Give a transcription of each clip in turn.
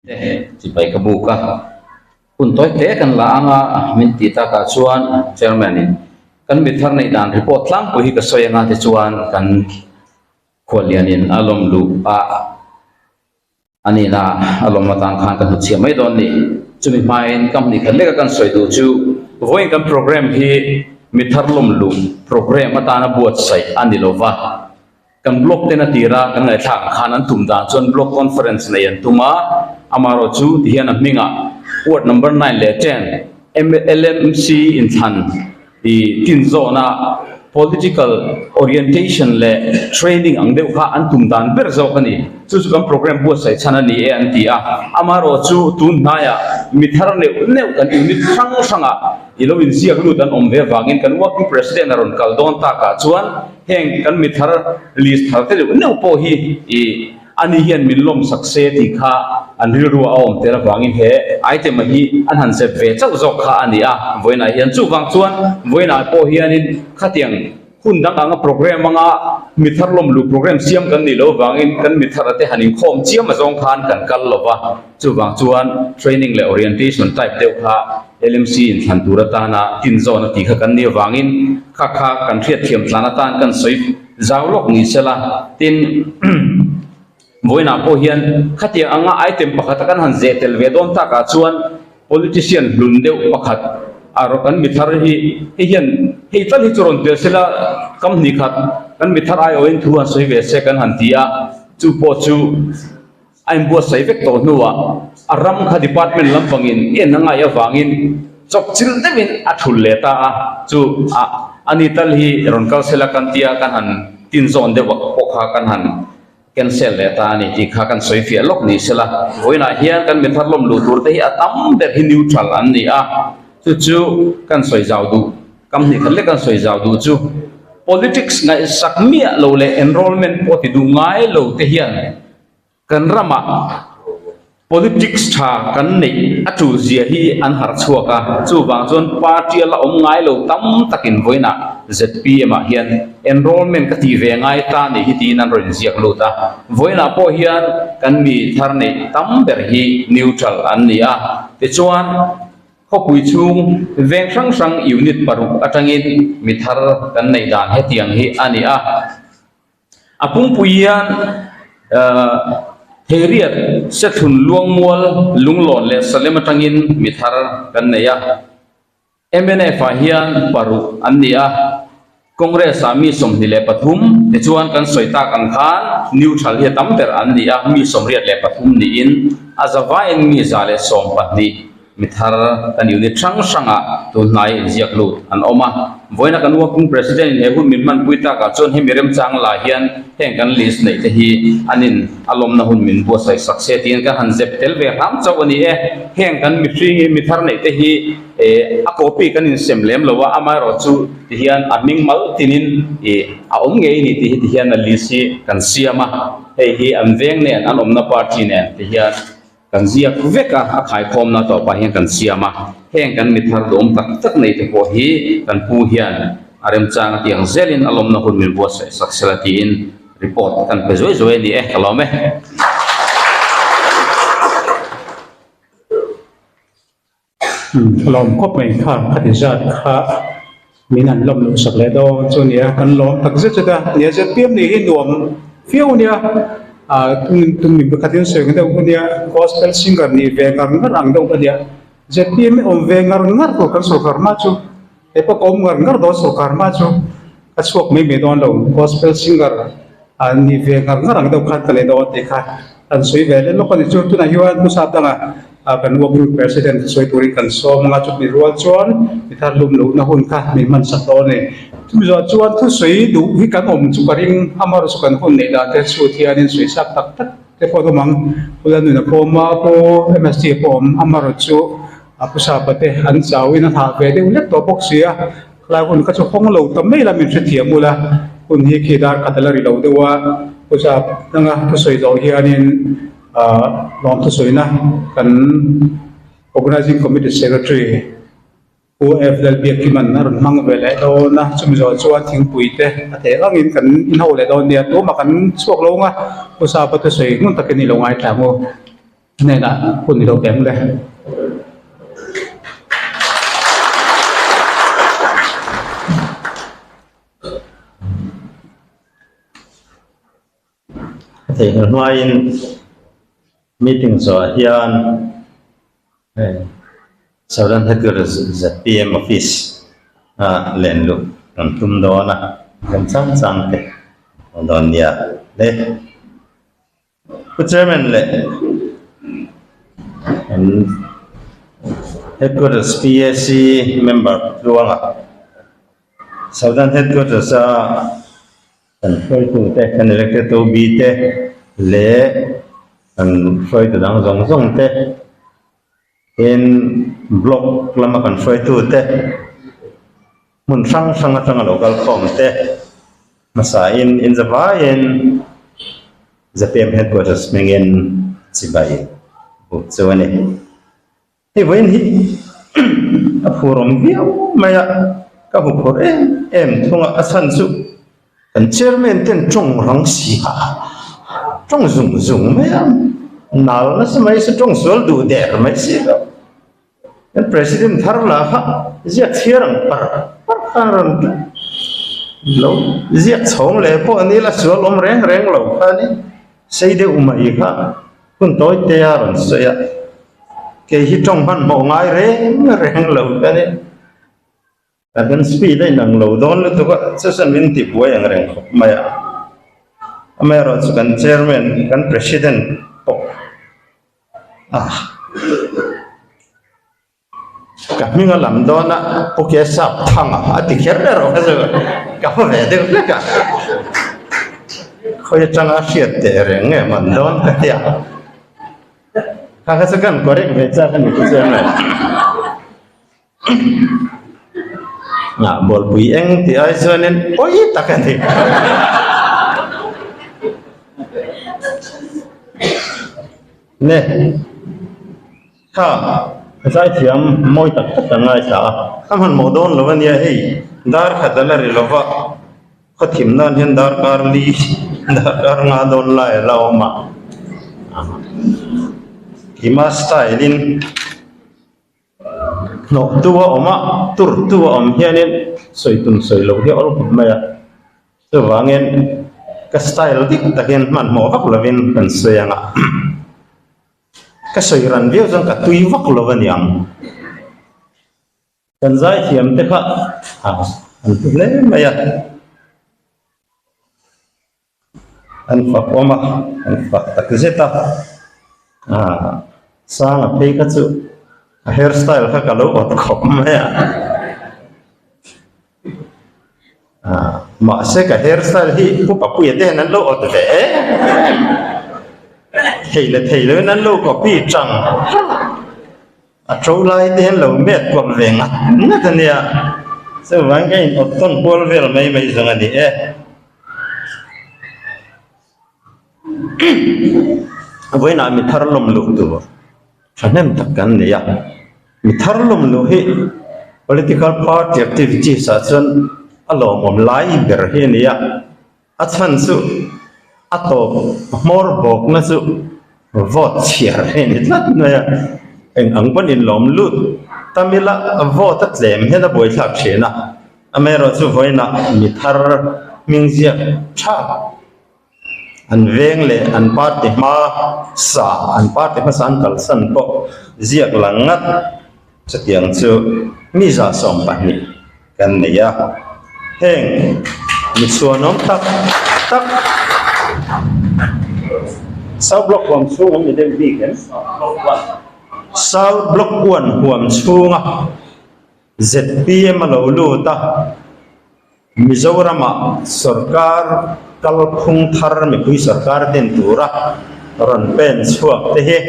Te chipai ka buk a, hun tawi hle kan la anga min tih takah chuan chairman in kan mi thar neih dan report tlangpui hi ka sawi anga tichuan kan khuallian in a lawm luh a a nihna a lawm atang khan ka hnutchhiah mai dawn ni. Chumi hmain company khat leka kan sawi duh chu vawiin kan program hi mi thar lawm luh program atana buatsaih a ni lova. Kan blog ten a tira kan ngaihthlak ang khan an tum dan chuan blog conference nei an tum a, amaherawh chu ti hian a hmingah ward number nine leh ten LMC inthlan i tin zawhna political orientation leh training ang deuh kha an tum dan ber zawk a ni. Chu chu kan program buatsaih chhan a ni e an ti a, amaherawh chu tun hnaiah mi thar neuh neuh kan unit hrang hrangah i lo inziak lut an awm ve avangin kan working president a rawn kal dawn takah chuan Heng kan mi thar list thar te deuh neuh pawh hi i ani hian min lawm sak se tih kha an rilru a awm tel avangin he item a hi an han zep ve chauh zawk kha a ni a, vawiinah hian chuvang chuan vawiinah pawh hianin khatiang hun dang anga program anga mi thar lawm luh program siam kan nih loh avangin kan mi thar te han inkhawm chiam azawng khan kan kal lo va, chuvang chuan training leh orientation type deuh kha LMC inthlan tur atana tinzawn a tih kha kan nih avangin Kha kha kan hriatthiam tlan atan kan sawi zau lawk ni sela, tin vawiinah pawh hian khatiang anga item pakhata kan han zeh tel ve dawn takah chuan politician hlun deuh pakhat a rawh kan mithar hi hei hian hei tal hi chu rawn tel sela kam hnih khat kan mithar aiawhin thu han sawi ve se kan han ti a, chu pawh chu A inbuatsaih vek tawh hnuah a ram kha department lampangin en a ngaih avangin chawpchilh deuhin a thul leh ta a, chu a ani tal hi rawn kal sela kan tia kan han tinzawn deuh pawh kha kan han cancel leh ta a ni tih kha kan sawi fiah lawk ni sela. Vawiinah hian kan mithar lawm luh tur te hi a tam ber hi neutral an ni a, chu chu kan sawi zau duh kam hnih khat lek kan sawi zau duh chu politics ngaihsak miah lo leh enrollment pawh ti duh ngai lo te hian Kan ramah politics tha kan neih a tul zia hi an harh chhuak a, chuvang chuan party a la awm ngai lo tam takin vawiinah zpm ah hian enrollment ka tih ve ngai ta nih hi tiin an rawn inziak lut a, vawiinah pawh hian kan mi thar neih tam ber hi neutral an ni a, tichuan khawpui chhung veng hrang hrang unit paruk atangin mi thar kan neih dan hetiang hi a ni a. A pungpui hian Theiriat, Sethlun, Luangmual, Lunglawn leh Salem atangin mi thar kan nei a. Mnf ah hian paruk an ni a, Congress ah mi 23, tichuan kan sawi tak ang khan neutral hi a tam ber an ni a, mi 83 niin a zavaiin mi 112. Mi thar kan unit hrang hrangah tun hnai inziak lut an awm a. Vawiina kan working president in he hun min hmanpui takah chuan hemi remchang lah hian heng kan list neih te hi an in a lawmna hun min buatsaih sak se tiin kan han zep tel ve hram chauh a ni e. Heng kan mihring mi thar neih te hi a copy kan insem lem lo a, amaherawh chu ti hian a hming mal tinin ih a awm ngei ni tih hi ti hian a list hi kan siam a, hei hi an veng nen an awmna party nen ti hian. Kan ziak vek a, a khaikhawmna tawpah hian kan siam a, heng kan mi thar duhawm tak tak nei te pawh hi kan pu hian a remchang a tiang zelin a lawmna hun min buatsaih sak sela tiin report kan pe zuai zuai a ni e, ka lawm e. Ka lawm khawp mai kha ka ti zat kha min an lawm loh sak leh dawn chu nia kan lawm tak zet zet a nia zpm nih hi nuam viau ania ah tum mi pakhat in sawi ang deuh kha nia gospel singer nih ve ngar ngar ang deuh kha nia zpm hi awm ve ngar ngar tur kan sawrkar hma chu he pawh ka awm ngar ngar dawn sawrkar hma chu ka chhuak mai mai dawn lo gospel singer ah nih ve ngar ngar ang deuh khan ka nei dawn tih kha kan sawi ve leh lawk a ni chu tunah hian pu sap dangah ah kan working president sawi turin kan sawm anga chumi rual chuan mi thar lum lohna hun kha min hman sak dawn a ni chumi zawh chuan thusawi duh hi kan awm chu ka ring amaherawhchu chu kan hun neih dan te chhut hianin sawi sak tak tak te pawh an awm ang pu Lalnuna pawh awm a pu MST pawh a awm amaherawhchu a pu Sapa te an chauhin a hah ve deuh hlek tawh bawk si a. Khalai hun kha chu hawng lo ta mai la min hrethiam ula, hun hi khi dar khat a la ri lo deuh a, Pu Zap danga thusawi zawh hianin ah lawm thusawina kan Organising Committee Secretary Pu F Lalbiakkiman a rawn hmang ve leh dawn a, chumi zawh chuan thingpui te a theih angin kan inho leh dawn nia, tumah kan chhuak lo ang a, Pu Zapa thusawi hmun takin i lo ngaithla ang u. Hnenah hun i lo pe ang le. A theihna hnuaiin meeting zawhah hian hei Southern Headquarters zpm office ah len luh kan tum dawn a, kan chang chang te a dawn nia le. Pu Chairman leh kan Headquarters PAC member Tluanga Southern Headquarters a kan hruaitute kan elected OB te leh kan hruaitu dang zawng zawng te tin block lama kan hruaitute hmun hrang hrang atanga lo kal khawm te hmasain inzavaiin zpm headquarters hmingin chibai buk chu a ni. Hei vawiin hi a phur awm viau mai a, ka hmu phur em em thung a, a chhan chu kan chairman ten tawng rang si a, tawng zung zung mai a, nal nasa mai se tawng sual duh der mai si lo. Kan president thar lah kha ziak chhiar ang par par khan rawn lo ziak chhawng leh pawh ni la sual awm reng reng lo kha ni sei deuh mai kha hun tawi te a rawn sawi a kei hi tawng hmanhmawh ngai reng reng lo kha ni. A kan speed a inang lo dawn lutuk a, chu chuan min ti buai ang reng khawp mai a. Amaherawh chu kan chairman, kan president pawh a ka hming a lam dawn a, Pu Kesap Thanga a ti kher erawh kha chu ka hmu ve deuh hlek a. Khawi atanga hriat teh reng nge man dawn ka ti a. Kha kha chu kan correct ve chak a ni Pu Chairman. Ngah bawlpui eng tih ai chuanin pawi tak a ni. Ne kha zaithiam mawi tak tak an ngaithla a, ka hmanhmawh dawn lo a nia hei dar khat a la ri lo va, khaw thim nan hian darkar li darkar nga dawn lai a la awm a, keima style in. Hnawh tu a awm a, tur tu a awm hianin sawi tum sawi loh hi a awl khawp mai a. Chuvangin ka style dik takin hmanhmawh vak lovin kan sawi ang a. Ka sawi ran viau chuan ka tui vak lo a ni ang. Kan zaithiam te kha an hlu hle mai a. An fak awm a, an fak tak zet a, aah Sanga phei kha chu a hair style kha ka lo awt khawp mai a, aah mahse ka hair style hi Pu Papuia te hian an lo awt ve em em, thei leh thei loin an lo copy tang tang a. A to lai te hian lo met kuap ve ngat ngat a nia, chuvang ka in awt tawn kual vel mai mai zawng a ni e. Vawiinah mi thar lawm luh tur thahnem tak kan nei a, mi thar lawm luh hi political party activities ah chuan a lawmawm lai ber hi a ni a. A chhan chu a tawp hmawr bawkna chu vote chhiar hi a ni tlat mai a, eng ang pawn inlawm lut tam ila vote a tlem hian a buaithlak thin a, amaherawh chu vawiinah mi thar hming ziak tha an veng leh an party hma sa an party hmasa an kalsan pawh ziak lang ngat chutiang chu mi 120 kan nei a, heng mi chhuanawm tak tak South Block huam chhung awm ni deuh bik em? South Block 1 huam chhunga zpm a lo lut a, Mizoramah sorkar kalphung thar mipui sorkar din tura rawn pen chhuak te hi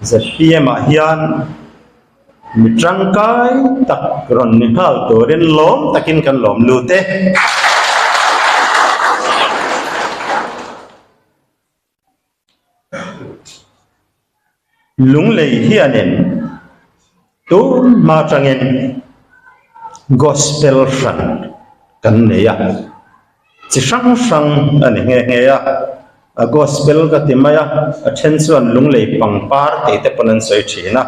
zpm ah hian Mi tangkai tak rawn ni nghal turin lawm takin kan lawm lut e. Lunglei hianin tun hma atangin Gospel hran kan nei a, chi hrang hrang a ni nghe nghe a. A Gospel ka ti mai a, a then chuan lunglei pangpar tih te pawn an sawi thin a.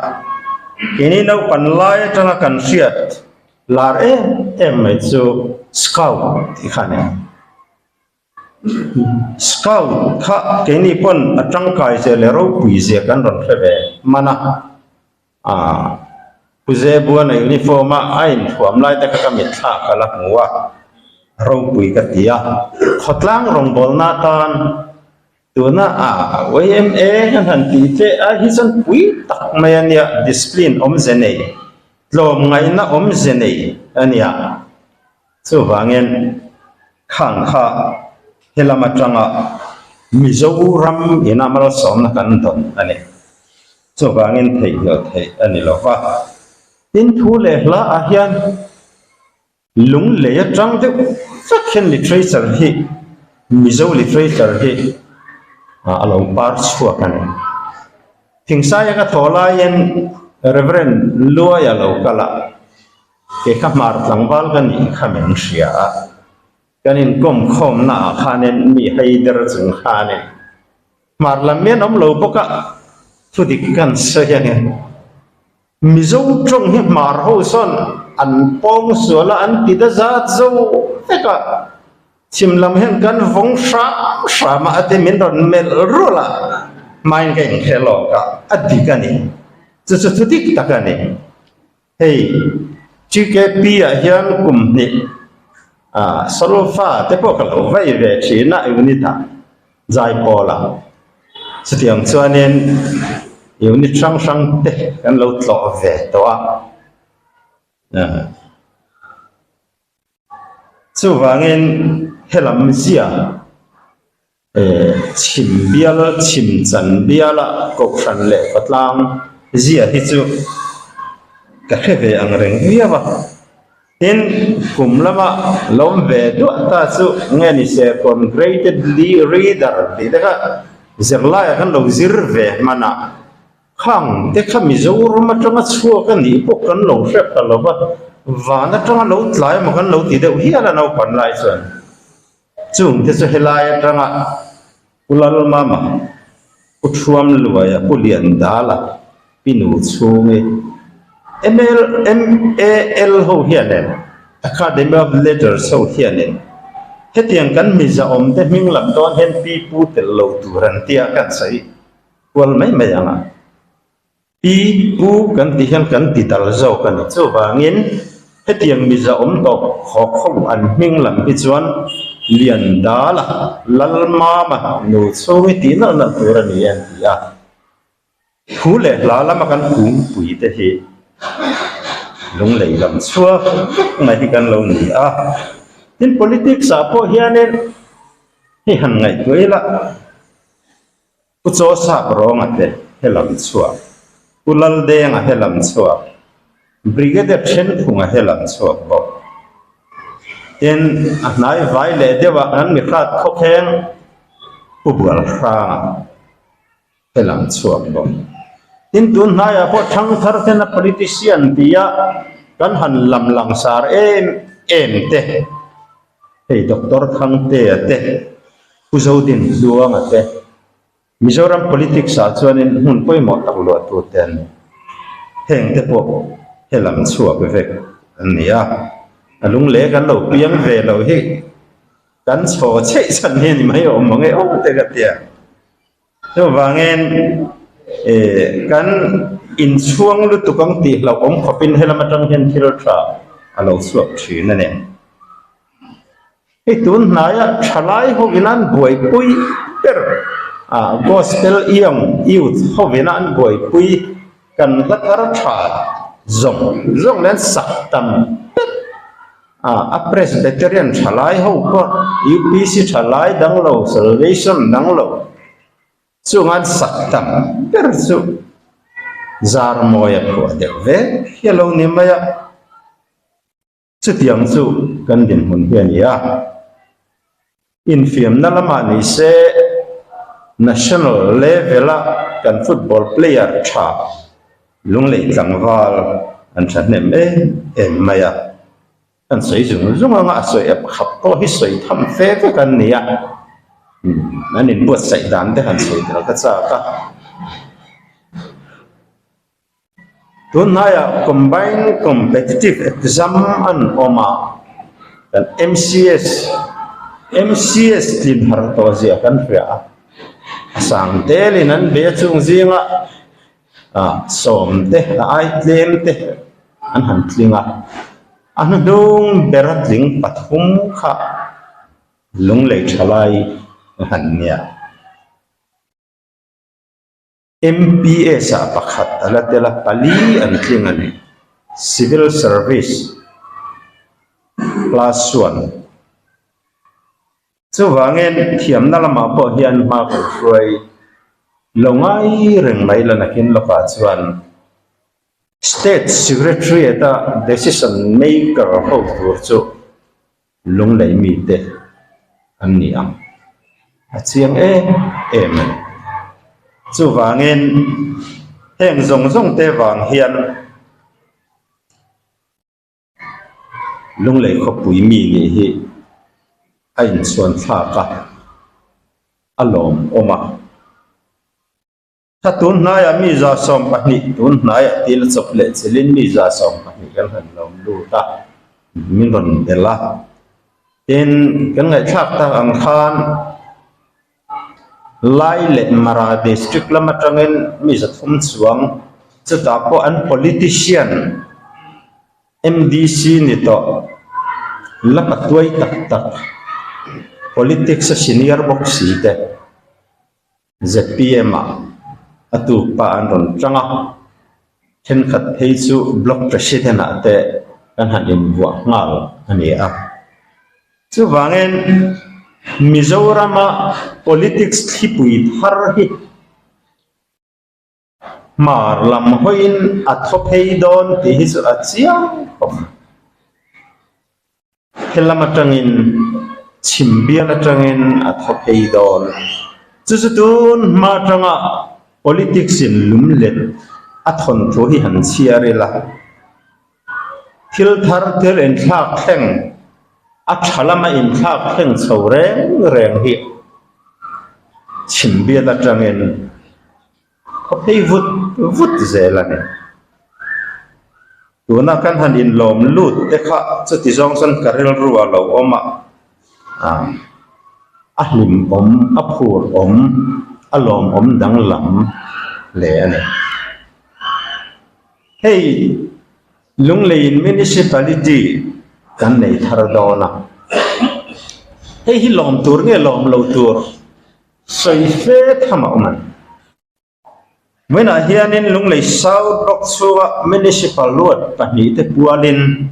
Keini naupan lai atanga kan hriat lar em em mai chu Scout tih kha a ni. Scout kha keini pawn a tangkai zia leh ropui zia kan rawn hre ve hman a. Aaa Pu Zebuana uniform a a inthuam lai te kha ka mitthlak a la hmu a, ropui ka ti a. Khawtlang rawngbawlna atan tuna a YMA kan han tih che ai hi chuan pui tak mai a nia, discipline awmze nei, tlawmngaihna awmze nei a nia. Chuvangin khang kha helam atanga Mizoram ina malsawmna kan dawn a ni. Chuvangin theihnghilh theih a ni lo va. Tin, thu leh hla ah hian lunglei atang deuh vek hian literature hi, Mizo literature hi a lo par chhuak a ni. Thingsaia ka thawh laiin Reverend Luaia lo kal a. Kei kha hmar tlangval ka nih kha min hria a, kan inkawm khawmna ah khanin mi haider chung khanin hmar lam mian awm lo bawk a, thu dik kan sawi a ni. Mizo tawng hi hmar ho sawn an pawng sual a, an ti da zat zo vek a, chhim lam hian kan vawng hram hram a, a ti min rawn melh rual a, hmain ka inkhel lawk a, a dik a ni. Chu chu thu dik tak a ni. Hei TKP ah hian kum hnih ah solfa te pawh ka lo vai ve thin a unit ah Zaipawl ah chutiang chuanin unit hrang hrang te kan lo tlawh ve tawh a. Chuvangin helam zia Chhim bial, chhim chan biala kohhran leh khawtlang zia hi chu ka hre ve ang reng viau a. Tin, kum lama lawm ve duah ta chu nge ni se Congregated Reader tih te kha zirlaiah khan lo zir ve hman a. Khang te kha Mizoram atanga chhuak a nih pawh kan lo hre pha lo va, van atanga lo tlai emaw kan lo ti deuh hial a naupan lai chuan. Chung te chu helai atanga Pu Lalmama, Pu Thuamluaia, Pu Liandala, Pi Nu Chhungi, ML, MAL ho hianin, Academy of Letters ho hianin hetiang kan mizaawm te hming lam dawn hian pi pu tel lo tur an tia kan sawi kual mai mai ang a. Pi pu kan tih hian kan ti dal zawk a ni. Chuvangin hetiang miza awm tawp khawk ho an hming lam hi chuan Liandala, Lalmama, nu chhung hi tih nalh nalh tur a ni an ti a. Thu leh hla lama kan kungpui te hi lunglei lam chhuak vek mai hi kan lo ni a. Tin, politics ah pawh hianin hei han ngaihtuah ila. Pu Chawsap Rawnga te he lam chhuak, Pu Laldenga he lam chhuak, Brigadier Thenphunga he lam chhuak bawk. Tin, a hnai vai leh deuhah an mi hrat khawkheng Pu Bualhranga he lam chhuak bawk. Tin, tun hnaiah pawh thangthar tena politician tia kan han lam langsar em em te, Hei Doctor Thangtea te, Pu Zodin Tluanga te, Mizoram politics ah chuanin hmun pawimawh tak luah tur te an ni. Heng te pawh helam chhuak vek an ni a, a lungle kan lo piang ve lo hi kan chhaw chheih chhan hi a ni mai awm ang e aw te ka tia. Chuvangin kan inchhuang lutuk ang tih hlauhawm khawpin helam atang hian thil tha a lo chhuak thin a ni. Hei tun hnaia thalai hovin an buaipui ber a, Gospel Young Youth hovin an buaipui kan hla thar tha zawng zawng leh an sak tam ber. A Presbyterian thalai ho pawh UPC thalai dang lo, Salvation dang lo chunga an sak tam ber chu Zarmawi a phuah deuh ve hi a lo ni mai a. Chutiang chu kan dinhmun hi a ni a. Infiamna lamah ni se National level a kan football player tha Lunglei tlangval an thahnem em em mai a, kan sawi zung zung anga a sawi ep khap pawh hi sawi tham fe vek an ni a. An inbuatsaih dan te han sawi tel ka chak a. Tunhnaiah Combined Competitive Exam an awm a, kan MCS MCS tlin har tawh zia kan hria a, a sang telin an be chung zingah ah sawm te a ai tlem te an han tling a, a hnuhnung bera tling pathum kha Lunglei thalai a han nia. MPS ah pakhat a la tel a, pali an tling a ni. Civil Service Class one. Chuvangin thiamna lamah pawh hian hma kan hruai lo ngai reng mai la nakin lawkah chuan State Secretariat-a decision maker ho tur chu Lunglei mite an ni ang. A chiang em em a ni. Chuvangin heng zawng zawng te vang hian Lunglei khawpui mi nih hi a inchhuan thlak a, a lawmawm a. Kha tun hnaiah mi 120 tun hnaiah til chawp leh chilin mi 120 kan han lawm lut a, min rawn belh a. Tin, kan ngaihthlak tak ang khan Lai leh Mara District lam atangin mi 300 chuang chutah pawh an politician MDC ni tawh la patuai tak tak politics a senior bawk si te. Zpm ah a tuk pa an rawn tang a, thenkhat phei chu Block President ah te kan han invuah nghal a ni a. Chuvangin Mizorama politics thlipui thar hi Hmar lam hawiin a thaw phei dawn tih hi chu a chiang khawp. He lam atangin chhim bial atangin a thaw phei dawn. Chu chu tun hma atanga politics in lumlet a thawn thu hi han chhiar ila. Thil thar thil inthlak thleng a tha lama inthlak thleng chho reng reng hi chhim bial atangin Khaw phei vut vut zel a ni. Tuna kan han inlawm lut te kha chuti zawng chuan ka rilru a lo awm a, a hlimawm, a phur awm, a lawmawm danglam hle a ni. Hei Lungleiin Municipality kan nei thar dawn a, hei hi lawm tur nge lawm lo tur? Sawi fe tham a awm a ni. Vawiinah hianin Lunglei South Block chhunga Municipal Ward pahnihte pualin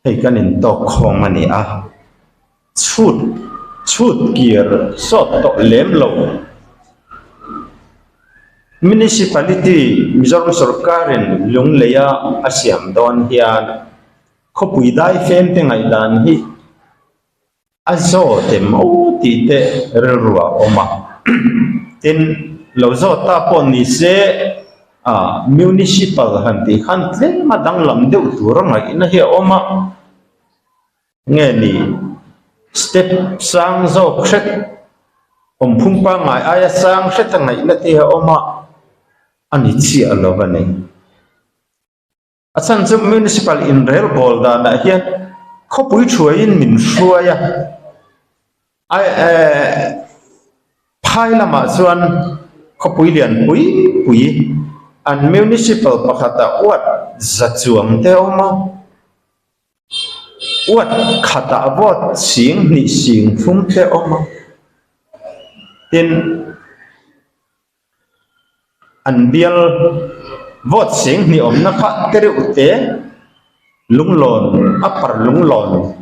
hei kan intawk khawm a ni a, chhut chhut kir sawt tawh lem lo. Municipality Mizoram sawrkarin Lungleia a siam dawn hian khawpui daifemte ngaihdan hi A zawt em aw tih te rilru a awm a. Tin, lo zawt ta pawh ni se, ah, Municipal han tih khan tlem a danglam deuh tur a ngaihna hi a awm a. Nge ni, step sang zawk hret, awmphung pangngai aia sang hret a ngaihna te hi a awm a, a ni chiah lo a ni. A chhan chu Municipal inrelbawl danah hian khawpui thuaiin min hruai a, phai lamah chuan khawpui lian pui pui an Municipal pakhatah uat za chuang te a awm a, uat khatah vote 2000 3000 te a awm a, tin. An bial vote 20,000 awmna kha te reuh te lunglawn upper lunglawn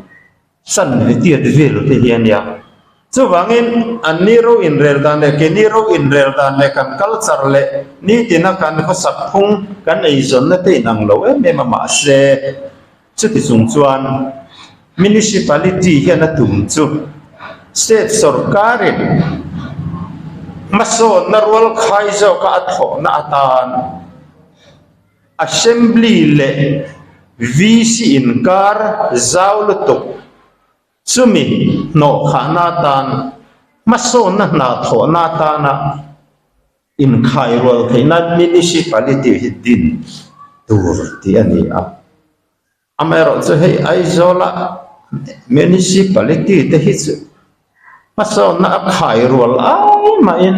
chanve tiat vel te hi a nia. Chuvangin an ni ro inrel dan leh keini ro inrel dan leh kan culture leh nitina kan khawsak phung kan eizawnna te inang lo em em a mahse Chuti chung chuan Municipality hian a tum chu State sawrkarin hmasawnna rual khai zawka a thawhna atan Assembly leh VC inkar zau lutuk chumi hnawhkhahna atan. Hmasawnna hna thawhna atana inkhairual theihna Municipality hi din tur tih a ni a. Amaherawhchu hei Aizawla Municipality te hi chu hmasawnna a khairual ai mahin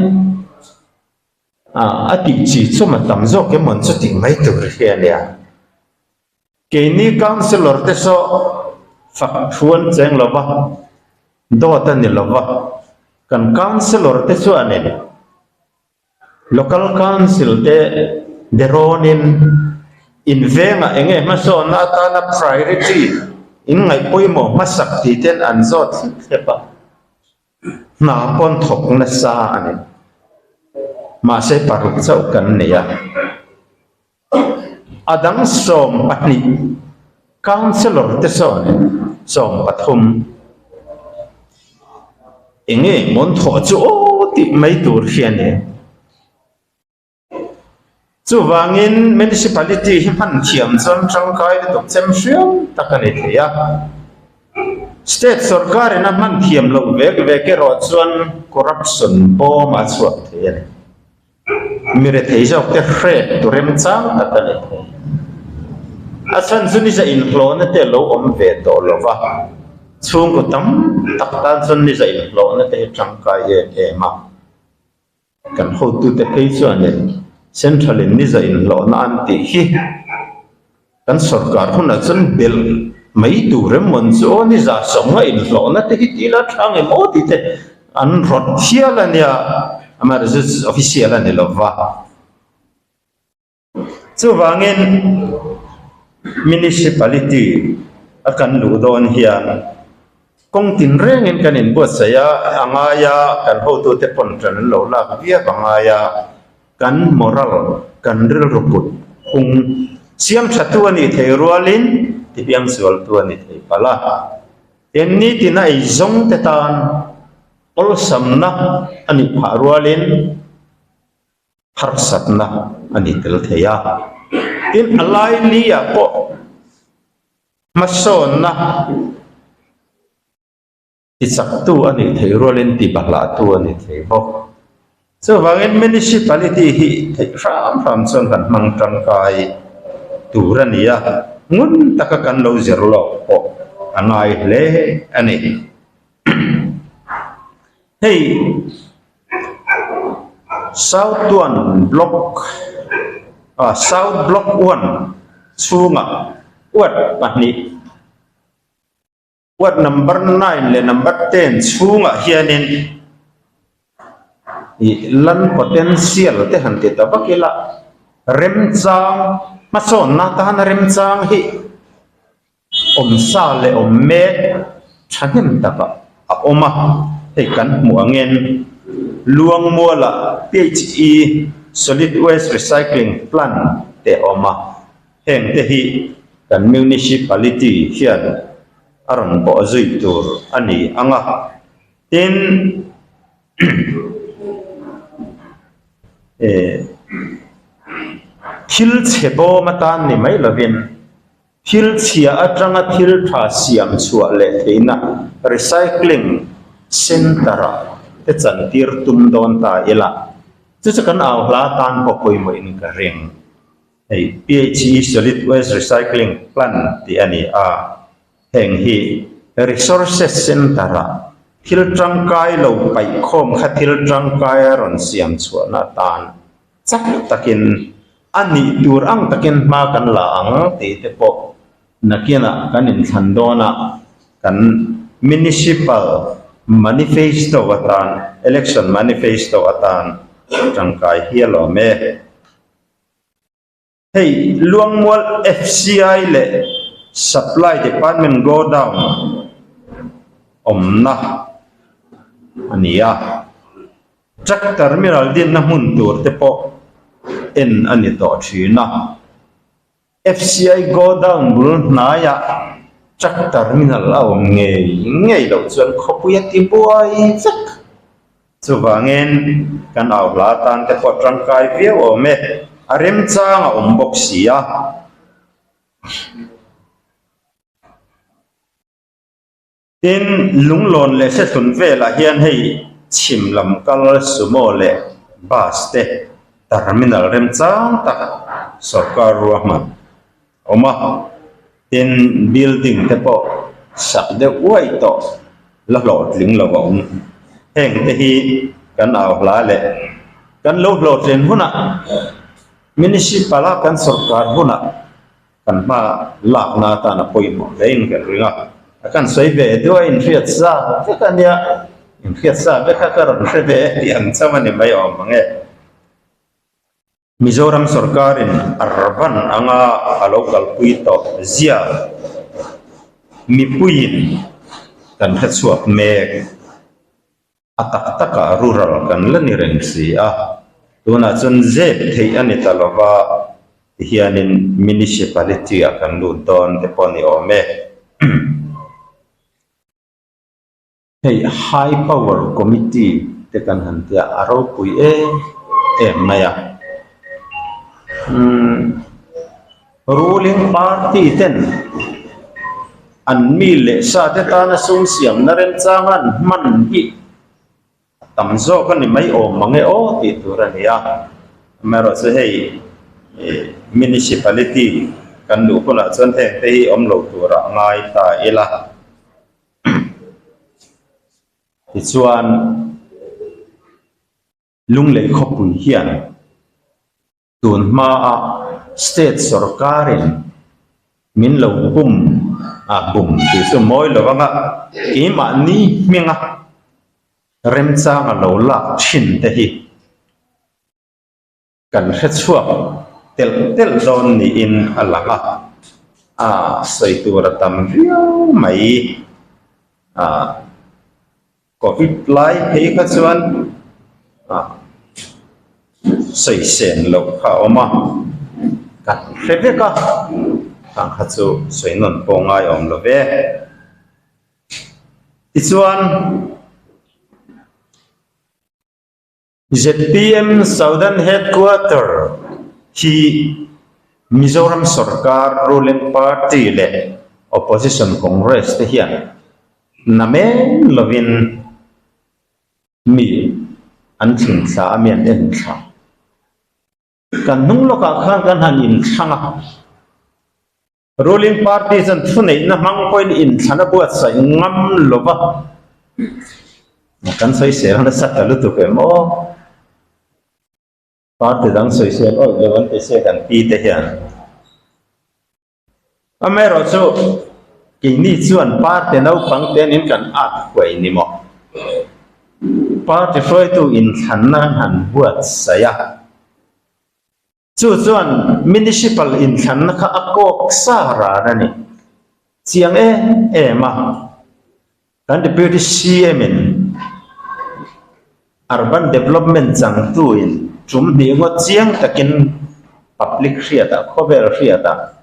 a tih chi chawm a tam zawk em awn chu tih mai tur hi a nia. Keini Councillor te saw fak thu an cheng lo va, dawt a ni lo va, kan Councillor te chuanin Local Council te berawnin in vengah eng nge hmasawnna atana priority in ngaih pawimawh hmasak tih ten an zawt thlep thlep a. Hna pawn thawk nasa a ni. Mahse paruk chauh kan nei a. A dang 12 Councillor te sawn 13 enge mawn thawh chu aw tih mai tur hi a ni. Chuvangin Municipality hi hman thiam chuan tangkai lutuk chem hriam tak a ni thei a. State sorkarin a hman thiam loh vek vek erawh chuan corruption bawm a chhuak thei a ni. Mi rethei zawk te hrek tu remchang tak a ni thei. A chhan chu niza inhlawhna te a lo awm ve tawh lo va, chhungkaw tam tak tan chuan niza inhlawhna te hi tangkai em em a. Kan hotute phei chuanin Central in niza inhlawhna an tih hi kan sorkar hunah chuan belh mai tur em mawn chu aw niza sawmnga inhlawhna te hi tih la tha ngem aw tih te an rawt hial a nia, amaherawhchu official a ni lova. Chuvangin Municipality a kan luh dawn hian kawng tinrengin kan inbuatsaih a, a ngai a, kan hotute pawn tan an lo lak viau a ngai a, kan moral, kan rilru put phung siam tha tu a nih theih rualin tipiang sual tu a ni thei palh a. Tin, nitina eizawng te tan awlsamna a nih phah rualin, harsatna a ni tel thei a. Tin, a lai li-ah pawh hmasawnna tichaktu a nih theih rualin tibahlahtu a ni thei bawk. Chuvangin Municipality hi theih hram hram chuan kan hmang tangkai tur a ni a, ngun taka kan lo zir lawk pawh a ngai hle a ni. Hei South one block ah South block one chhungah ward pahnih ward number nine leh number ten chhungah hianin ih lan potential te han ti ta vak ila remchang hmasawnna atana remchang hi. Awmsa leh awm mek thahnem takah a awm a, hei kan hmuh angin Luangmualah PHE Solid Waste Recycling Plant te a awm a, heng te hi kan Municipality hian a rawn bawh zui tur a ni ang a, tin thil chhe bawm atan ni mai lovin. Thil chhia atanga thil tha siam chhuah leh theihna recycling centre-ah te chantir tum dawn ta ila, chu chu kan au hla tan pawh pawimawhin ka ring. Hei PHE Solid Waste Recycling Plant tih a ni a, heng hi Resources Centre-ah thil tangkai lo paihkhawm kha thil tangkai a rawn siam chhuahna atan Chak takin a nih tur ang takin hma kan la ang tih te pawh nakinah kan inthlan dawnah kan Municipal Manifesto atan, Election Manifesto atan tangkai hial awm e. Hei Luangmual FCI leh Supply Department Godown awmna a ni a, Truck Terminal dinna hmun tur te pawh en a ni tawh thin a. FCI Godown bul hnaiah Truck Terminal a awm ngei ngei loh chuan khawpui a ti buai vek. Chuvangin, kan au hla atan te pawh tangkai viau awm e, a remchang a awm bawk si a. Tin, lunglawn leh sethlun velah hian hei Chhim lam kal sumo leh bus te terminal remchang tak sorkar ruahman a awm a, tin building te pawh sak deuh uai tawh la hlawhtling lo a awm. Heng te hi kan au hla leh kan lo hlawhtlin hunah municipal a kan sorkar hunah Kan hma lakna atan a pawimawh hle in kan ring a, a kan sawi ve duh a inhriat sa vek a nia, inhriat sa vek a ka rawn hre ve tih ang chauh a ni mai awm ang e. Mizoram sorkarin urban anga a lo kalpui tawh zia mipuiin kan hrechhuak mek. A tak takah rural kan la ni reng si a, tunah chuan zep theih a ni ta lo va, tihianin municipality-ah kan lut dawn te pawh a ni awm e. Hei High Power Committee te kan han tia a ropui em em mai a. Umm ruling party ten an mi leh sa te tana sum siamna remchang an hman hi a tam zawk a ni mai awm mang e aw tih tur a ni a. Amaherawhchu hei ih municipality kan luh hunah chuan heng te hi awm lo turah ngai ta ila. Tichuan. Lunglei khawpui hian tun hmaa state sorkarin min lo pum a bum tih chu mawi lo anga keimahni hminga remchanga lo lak thin te hi Kan hre chhuak telh telh dawn niin a lang a, a sawi tur a tam viau mai. A Covid lai phei kha chuan a sawi sen loh kha a awm a, kan hre vek a, khang kha chu sawi nawn pawh ngai awm lo ve. Tichuan. Zpm Southern Headquarter hi Mizoram sorkar ruling party leh opposition Congress te hian namen lovin mi an thlingthla a, mi an enthla. Kan hnung lawkah khan kan han inthlang a. Ruling party chuan thuneihna hmang pawhin inthlan a buatsaih ngam lo va, kan sawisel nasa ta lutuk em aw? Party dang sawisel awih lo an ti se kan pi te hian. Amaherawhchu keini chuan party naupang te nin kan at huai ni maw? Party hruaitu inthlanna an han buatsaih a. Chu chuan Municipal inthlanna kha a kawk sa ran a ni. Chiang em em a, kan Deputy CM in Urban Development changtu in tum hnih ngawt chiang takin public hriatah, khawvel hriatah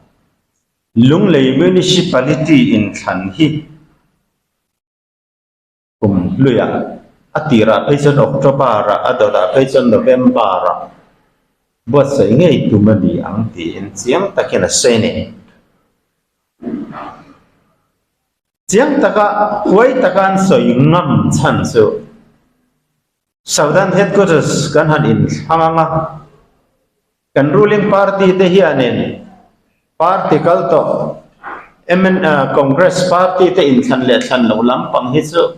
Lunglei Municipality inthlan hi Kum hluiah, a tirah phei chuan October-ah, a dawtah phei chuan November-ah buatsaih ngei tum a ni ang tiin chiang takin a sawi a ni. Chiang taka, huai taka an sawi ngam chhan chu Southern Headquarters kan han inthlang ang a, Kan ruling party te hianin party kal tawh mn Congress party te inthlan leh thlan loh lampang hi chu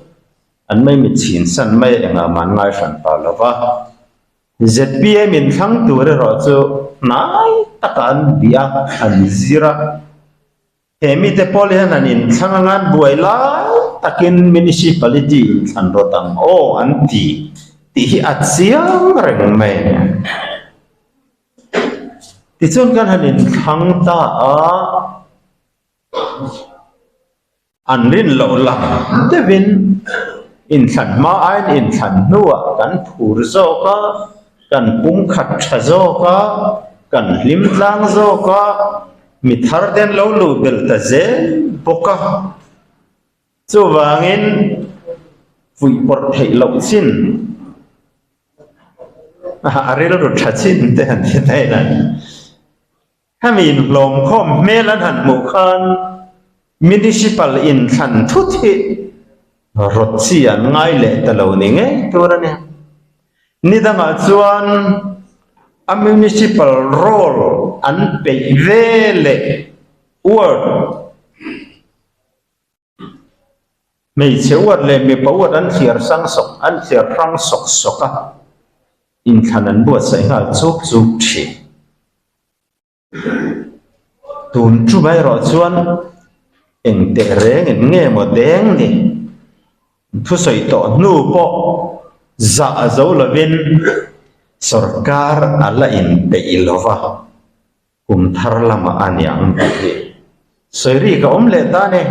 an mai mit chhin san mai a engah mah an ngai hran pah lo va. Zpm inthlang tur erawh chu hnai takah an bih a, an zir a. He mite pawl hian an inthlang anga an buai lai takin municipality inthlan rawt ang aw an ti tih hi a chiang reng mai a ni. Tichuan kan han inthlang ta a, an rin loh lam deuhin inthlan hma aiin inthlan hnuah kan phur zawk a, kan pumkhat tha zawk a, kan hlim tlang zawk a, Mi thar te an lo luh belh ta zel bawk a, chuvangin fuihpawrh theih loh chin a rilru tha chin te han ti thei a. Hemi inhlawmkhawm hmel an han hmuh khan Municipal inthlan thut hi. Rawt chi an ngai leh ta lo ni ngei tur a ni. Ni dangah chuan a municipal roll an peih ve leh ward, hmeichhe ward leh mipa ward an thliar sang sawk an thliar hrang sawk sawk a, inthlan an buatsaih nghal chuk chuk thin. Tun chu mai erawh chuan eng teh reng in nge maw deng ni? Thusawi tawh hnu pawh zah zo lovin sorkar a la inpeih lo va, kum thar lamah a niang tih hi sawi rik a awm leh ta a ni.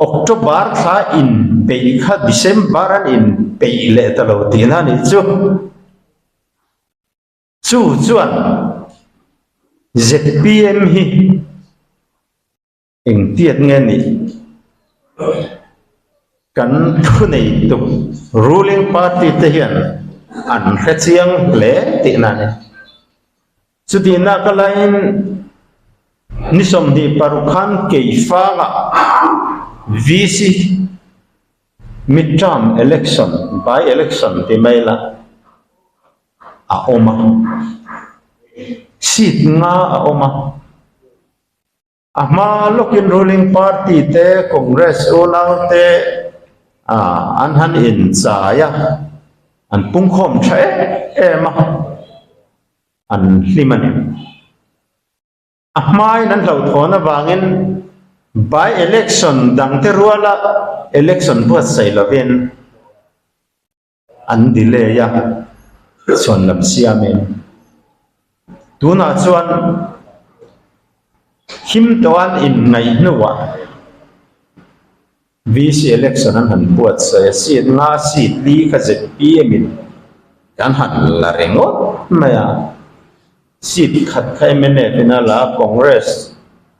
October thla inpeih kha December an inpeih leh ta lo tihna a nih chu. Chu chuan zpm hi engtiat nge nih kan thuneitu ruling party te hian an hre chiang hle tihna a ni. Chutihna ka laiin ni 26 khan Keifangah VC midterm election, by election ti mai la, a awm a, seat nga a awm a, a hma lawkin ruling party te Congress unau te ah an han inchai a, an pungkhawm tha em em a, an hlim a ni. A hmain an hlauhthawn avangin by election dangte ruala election buatsaih lovin, An delay a, chhuan lam siamin tunah chuan him tawh an inngaih hnuah VC election an han buatsaih a, seat nga seat li kha zpm in kan han la ringawt mai a, seat khat kha mnf in a la a, Congress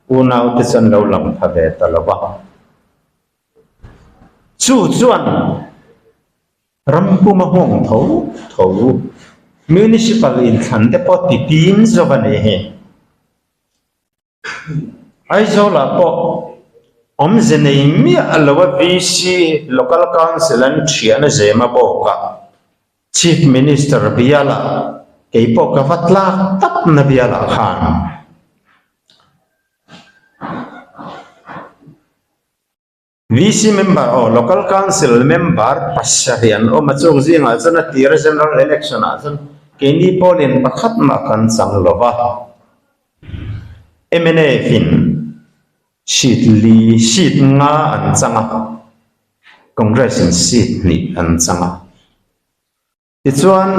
unaute chuan lo lang pha ve ta lo va. Chu chuan ram puma nghawng tho tho Municipal inthlan te pawh ti pin zawk a nih hi. Aizawlah pawh awmze nei miah lo a VC Local Council an thiahna zema bawkah Chief Minister bialah kei pawh ka va tlak takna bialah khan VC member aw Local Council member pasarih an awm a, chung zingah chuan a tira General Election ah chuan keini pawlin pakhat mah kan chang lo va, mnf in seat li seat nga an chang a, Congress in seat hnih an chang a. Tichuan,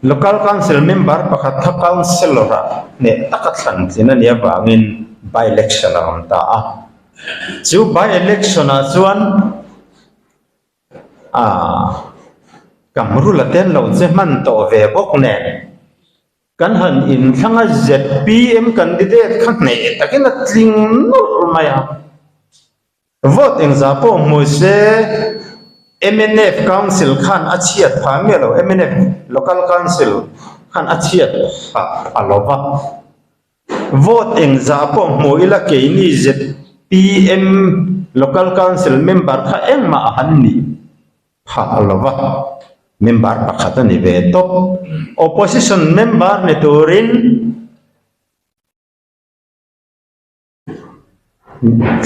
Local Council member pakhat kha Councillor-ah hneh taka thlan tlin a nih avangin by-election a awm ta a. Chu by-election-ah chuan aah Kamrula te an lo che hman tawh ve bawk nen kan han inthlang a zpm candidate kha hneh takin a tling nawlh mai a. Vote engzah pawh hmu se mnf Council khan a chhiat phah miah lo, mnf Local Council khan a chhiat phah pha lo va. Vote engzah pawh hmu ila keini zpm Local Council member kha engmah a han nih phah lo va, member pakhat a ni ve tawp. Opposition member ni turin.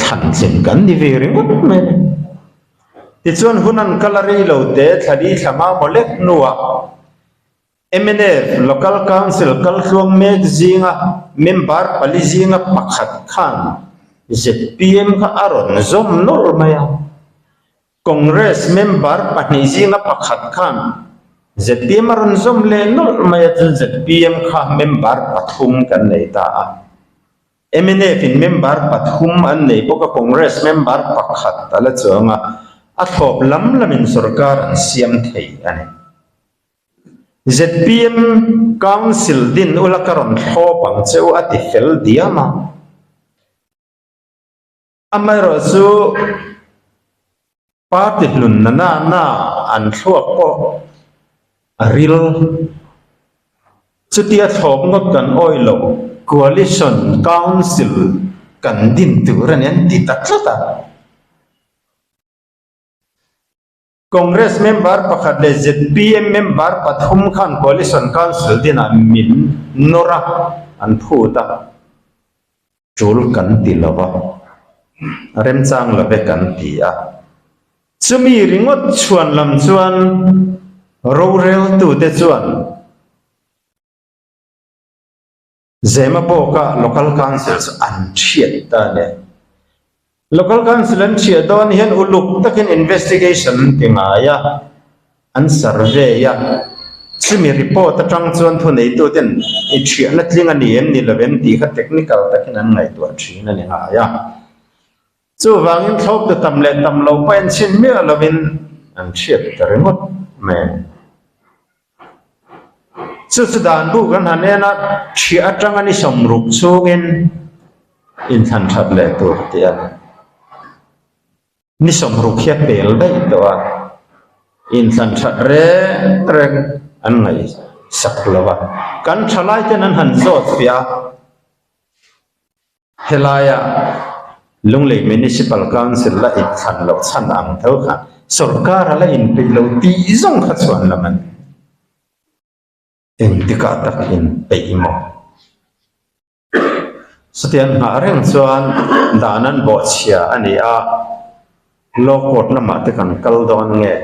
Thlan tlin kan ni ve ringawt mai a ni. Tichuan hun an kal a rei lo te thla li thla hma maw lek hnuah mnf Local Council kaltluang mek zinga member pali zinga pakhat khan zpm kha a rawn zawm nawlh mai a. Congress member pahnih zinga pakhat khan zpm a rawn zawm leh nawlh mai a, chuan zpm kha member pathum kan nei ta a. Mnf in member pathum an nei bawk a, Congress member pakhat a la chuang a, a thlawp lam lamin sorkar an siam thei a ni. Zpm Council din ula ka rawn thlawp ang che u a ti fel diam a. Amaherawhchu party hlun na na na an thluak pawh a ril. Chutia thlawp ngawt kan awih loh coalition council kan din tur a ni an ti ta tlat a. Congress member pakhat leh zpm member pathum khan Coalition Council dinah min nawr a, an phut a, tul kan ti lo va, remchang lo ve kan ti a. Chumi ringawt chhuan lam chuan roreltute chuan Zemabawka Local Council chu an thiat ta a ni. Local Council an thiah dawn hian uluk takin investigation an ti ngai a, an survey a, chumi report atang chuan thuneituten i thiahna tling a ni em ni lo em tih kha technical takin an ngaihtuah thin a ni ngai a. Chuvangin thlawptu tam leh tam lo pawh en chhin miah lovin an hriat ta ringawt mai a ni. Chu chu dan bu kan han en a, thiah atanga ni sawmruk chhungin inthlan that leh tur tih a ni. Ni sawmruk hi a pel daih tawh a, inthlan that reng reng an ngaihsak lo va. Kan thalaiten an han zawt fiah a. Helaia Lunglei Municipal Council la inthlan loh chhan ang tho kha sorkar a la inpeih lo tih zawng kha chuan lam a ni. Engtikah tak inpeih maw? Chutiang nghah reng chuan dan an bawhchhia a ni a, Law Court lamah te kan kal dawn nge?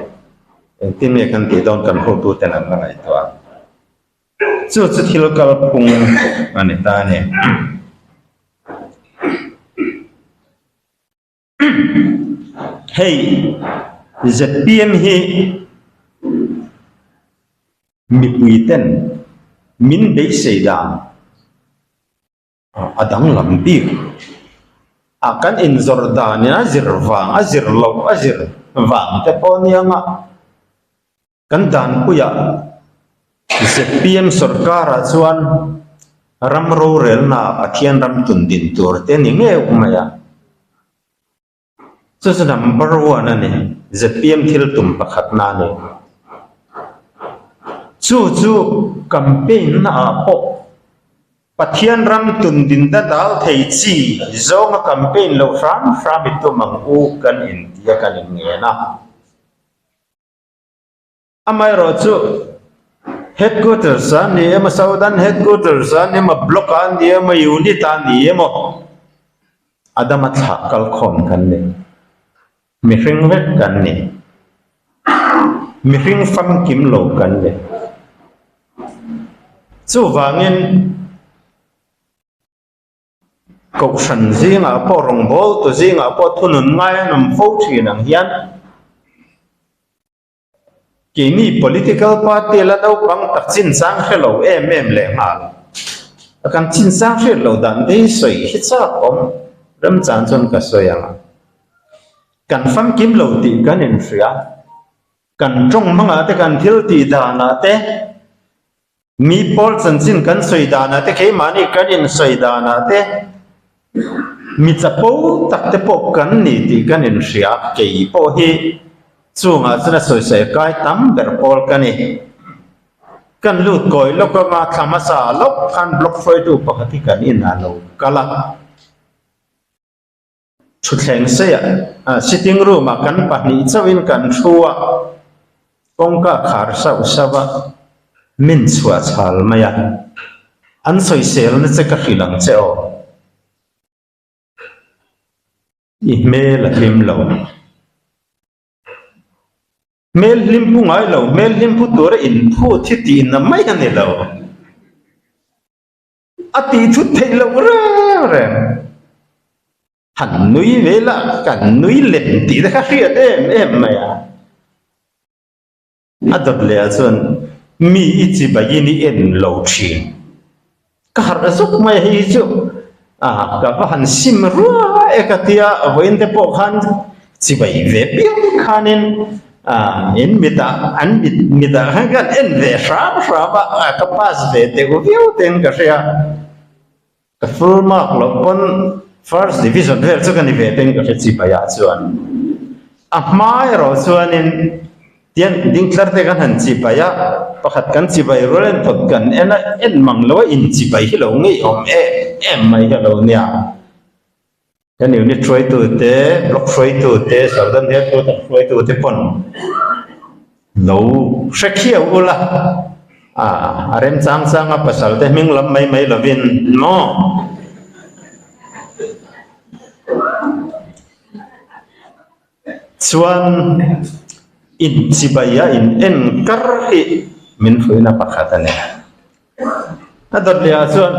Engtin nge kan tih dawn kan hotuten an la ngaihtuah ang. Chu chu thil kalphung a ni ta a ni. Hei zpm hi mipui ten min beisei dan a danglam bik a kan inzawrh danin a zir vang a zir loh a zir vang te pawh nia nga. Kan danpuiah zpm sorkarah chuan ram rorelna Pathian ram tun din tur te ni ngeuh mai a. Chu chu number one a ni, zpm thil tum pakhatna a ni. Chu chu campaign naah pawh Pathian ram tun din da dal thei chi zawnga campaign loh hram hram i tum ang u kan intia kan inngen a. Amaherawhchu, Headquarters a ni emaw, Southern Headquarters a ni emaw, Block a ni emaw, Unit a ni emaw, a dama thlah kalkhawm kan ni. Mihring vek kan ni. Mihring famkim lo kan ni. Chuvangin, Kohhran zingah pawh rawngbawltu zingah pawh thunun ngai an awm fo thin ang hian keini political party la naupang tak chinchang hre lo em em leh nghal a kan chinchang hriat loh dan te hi sawi hi chak awm remchang chuan ka sawi ang a kan famkim lo tih kan inhria kan tawng hmangah te kan thil tih danah te Mi pawl chanchin kan sawi danah te, keimahni kan insawi danah te, mi chapo tak te pawh kan ni tih kan inhria a, kei pawh hi chungah chuan a sawisawi kai tam ber pawl ka ni. Kan lut kawi lawk anga thla hmasa lawk khan block hruaitu pakhat hi kan inah lo kal a. Thutthleng seiah sitting room ah kan pahnih chauhin kan thu a, kawngka khar sauh sauh a, min chhuah chhal mai a, an sawiselna che ka hrilh ang che aw. I hmel a hlim lo. Hmel hlim pu ngai lo, hmel hlim pu tura inphut hi tihna mai a ni lo. A tih thut theih loh reng reng. Han nui ve la, kan nui lem tih te kha hriat em em mai a. A dawt leh ah chuan mi i chibaiin i en lo thin. Ka harh zuk mai a hei hi chu a ka va han sim rua e ka tia vawiin te pawh khan chibai ve piang khanin Ah, in mitah, an mit mitah khan kan en ve hram hram a, ah ka pass ve teuh viau ten ka hria. Ka full mark loh pawn first division vel chu ka ni ve ten ka hre chi paiah chuan. A hma erawh chuanin tian ding tlar te kan han chi pai a, pakhat kan chi pai rual en tawt kan en a, en mang lo a in chi pai hi lo ngeiawm em em mai hi a lo nia. Kan unit hruaitute, block hruaitute, Southern Headquarter hruaitute pawn. Lo hre khiau ula, a a remchang chang a pasal te hming lam mai mai lovin maw? Chuan inchibai a in en kar hi min hruina pakhat a ni. A dawt leh ah chuan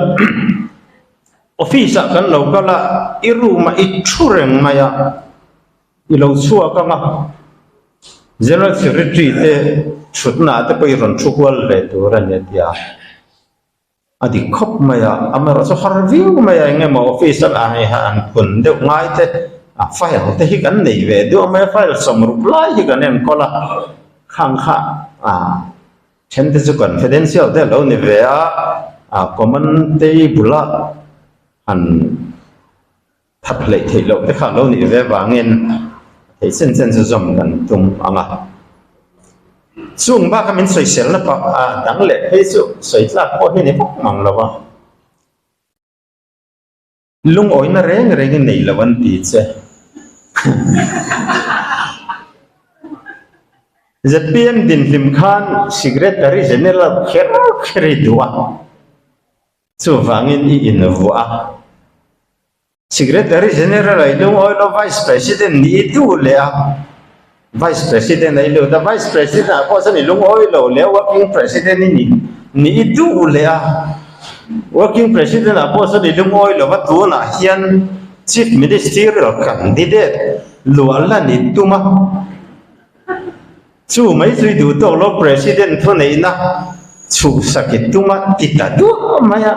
office ah kan lo kal a, i room ah i thu reng mai a. I lo chhuak ang a, General Secretary te thutna ah te pawh i rawn thu kual ve tur a ni a ti a. A dik khawp mai a, amaherawhchu har viau mai a, eng emaw office a lah hi han phun deuh ngai te, a file te hi kan nei ve duh mai a, file sawmruk lai hi kan enkawl a, khang kha a then te chu confidential te a lo ni ve a, a common table a han That hleih theih loh te kha lo nih ve vangin theih chen chen chu zawm kan tum ang a. Chung baka min sawiselna pah a dang leh phei chu sawi tlak pawh hi ni vak mang lo a. Lungawina reng rengin nei lo an ti che. ZPM dinhlim khan Secretary General kher kher i duh a. Chuvangin i invuah a. Secretary General a i lungawi lo, Vice President nih i duh leh a. Vice President a i lut a, Vice President ah pawh chuan i lungawi lo leh a, Working President i nih nih i duh leh a. Working President ah pawh chuan i lungawi lo va, tunah hian Chief Ministerial Candidate luah lan i tum a. Chu mai chu i duh tawk lo President thuneihna chhuhsak i tum a ti ta duah mai a,